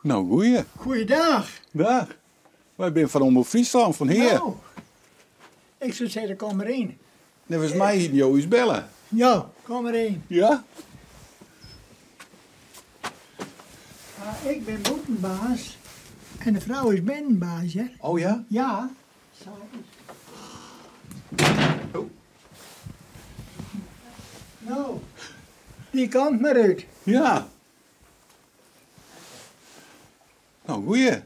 No, goeie. Goeiedag. Dag. Wy binne fan Omrop Fryslân, fan hear. No, ik soe sizze, kom der yn. Neffens my hiene jo ús belle. Jo, kom der yn. Ja? Ik bin bûtenbaas en de frou is binnenbaas, hear. Oh ja? Ja. Oh. No, dy kant mar út. Ja. No, goeie.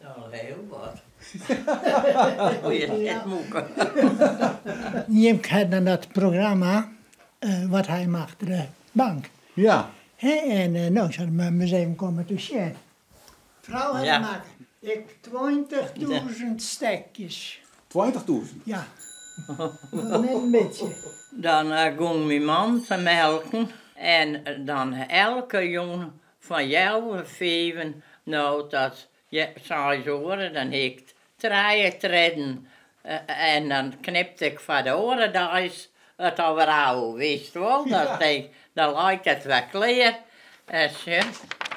No, heel wat. Goeie, Moeke. Jim ha dan dat programma Wat ha jim achter de bank. Ja. Hè, en no, ik sil mar ris even komme te sjen. Frou hat it makke. Ik 20.000 stekjes. 20.000? Ja. Net in bytsje. Dan gong myn man te melken en dan elke jûn fan healwei fiven no tot seis oere, dan hie ik trije tredden en dan knipte ik foar de oare deis it alwer ôf, witst wol, dat tink, dan leit it wer klear. En sjen.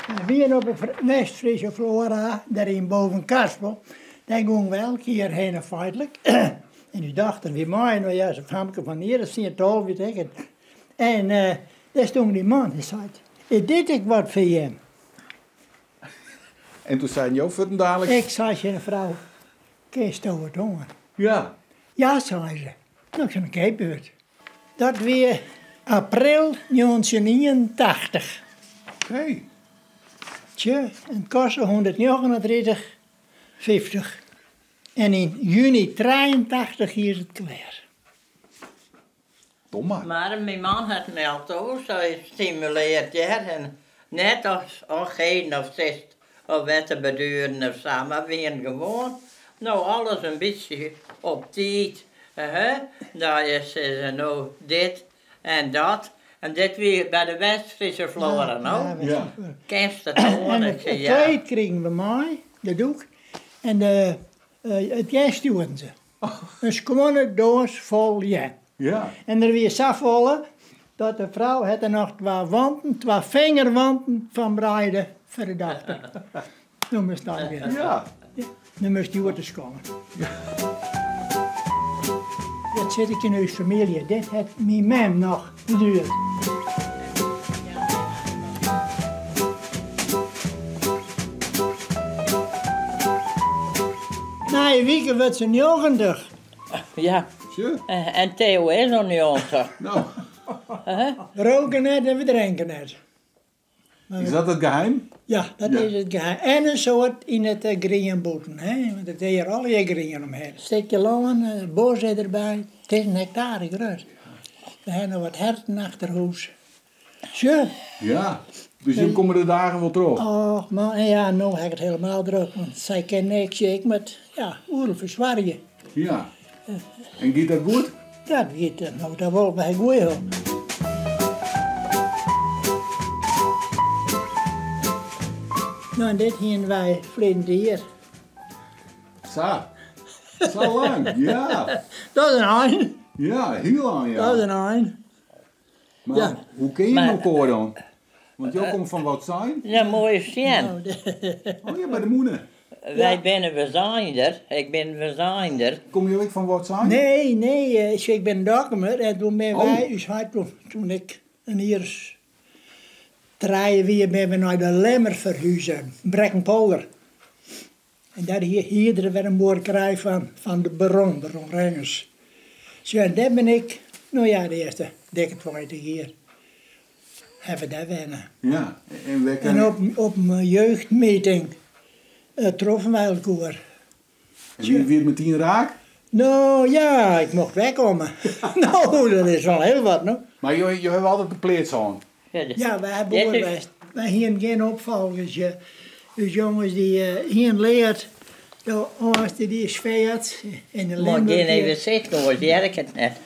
We wienen op de West-Friese Flora, dêr yn Bovenkarspel. Dêr gongen we elk jier hinne feitlik. En ús dochter wie mei, no ja, sa'n famke fan in jier as tsien, 12, wit ik it. En dêr stong dy man, dy seit, Is dit ek wat foar jim? En toen seinen jo fuortendaliks? Ik sei tsjin de frou, Kinsto it oan? Ja. Ja, sei se. No, ik sei, dan keapje we it. Dat wie april njoggentjinhûndertienentachtich. Oké. Tsje, en it koste hûndertnjoggenentritich fyftich. En yn juny trijeentachtich hie se it klear. Dom mar. Mar myn man hat my altoos sa stimuleard hear, en net as och heden of sist of wer te beduren of sa, mar we wienen gewoan no alles in bytsje op tiid, hè, dat je sizze no dit en dat. En dit wie by de West-Friese Flora, no? Ja. Kinst it oan? En it kleed krigen we mei, de doek, en de, it jen stjoerden se. In skoane doas fol jen. Ja. En der wie safolle dat de frou hat der noch twa wanten, twa fingerwanten fan breide foar de dochter. No moatst allegear. Ja. No moatst hjoed ris komme. Dit sit ek yn ús famylje. Dit hat myn mem noch beduerd. Nije wike wurdt se 90. Ja. Sjoch. En Theo is al 90. No. We roke net en we drinke net. Is dat it geheim? Ja, dat is it geheim. En in soad yn it grien bûten, hè, want it is hjir allegear grien omhinne. Stikje lân, bos is derby. It is in hektare grut. We hawwe noch wat herten achter hûs. Sjoch. Ja, dus jim komme de dagen wol troch? Och man, ja, no ha ik it helemaal drok, want sy kin niks, ik moat, ja, oeral fersoargje. Ja. En giet dat goed? Dat giet no ta wol by goeie hulp. No en dit hiene wy ferleden jier. Sa. Sa lang, ja. Dat is in ein. Ja, hiel ein, ja. Dat is in ein. Mar Ja. hoe ken je elkoar dan? Want jo komme fan Wâldsein? Ja, moai sjen. Oh ja, by de mûne. Wy binne Wâldseinder, ik bin Wâldseinder. Komme jo ek fan Wâldsein? Nee, nee, ik bin Dokkumer en toen binne Oh. wy, ús heit, toen ik in jier as trije wie, binne we nei de Lemmer ferhuze, Brekkenpolder. En dêr hie hie er wer in buorkerij fan, fan de baron, baron Rengers. Sjoch, en dêr bin ik, no ja, de earste dikke 20 jier hawwe we dêr wenne. Ja, en wêr En op, op in jeugdmeeting troffen wy elkoar. En wie, wie it metien raak? No ja, ik mocht werkomme. No, dat is al hiel wat, no. Mar jo, jo hawwe altyd de pleats hân? Ja, wy hawwe boer west. Wy hienen gjin opfolgers. Us jonges dy hienen leard, de âldste dy is feearts yn de Mar Limburg. gean even sitten, oars hear ik it net.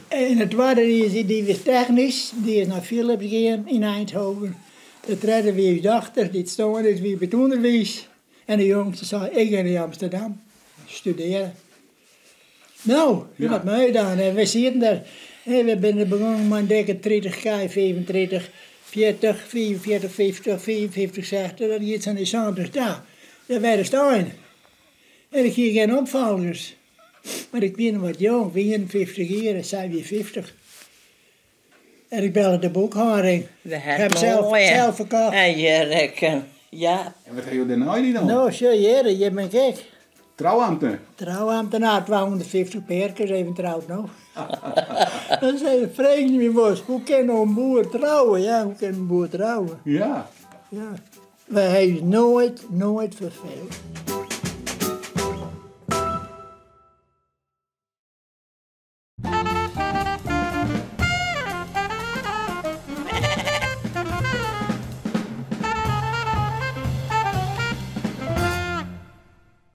En de twadde dy is, dy wie technysk, dy is nei Philips gien yn Eindhoven. De tredde wie ús dochter, dy't stoarn is, wie by it ûnderwiis. En de jongste sei, ik gean nei Amsterdam studearje. No, Ja. wat moai dan. En we sieten der, we binne begûn mei in dikke 30 kij, 35. 40, 45, 50, 55, 60, dat giet sa nei 70 ta. Dan wêr is it ein. En ik hie gjin opfolgers. Mar ik wie noch wat jong, ik wie 51 jier en sy wie 50. En ik belle de boekhâlding. We Ik ha 'm sels ferkocht. En jierren, ja. En wat ha jo dêrnei dien dan? No, sjoch hjir, hjir bin ik. Trouamtner? Trouamtner, 250 pearkes even troud no. Dan sei freegje my wolris, hoe kin no in boer trouwe? Ja, hoe kin in boer trouwe? Ja. Ja. Wy ha ús noait, noait ferfeeld.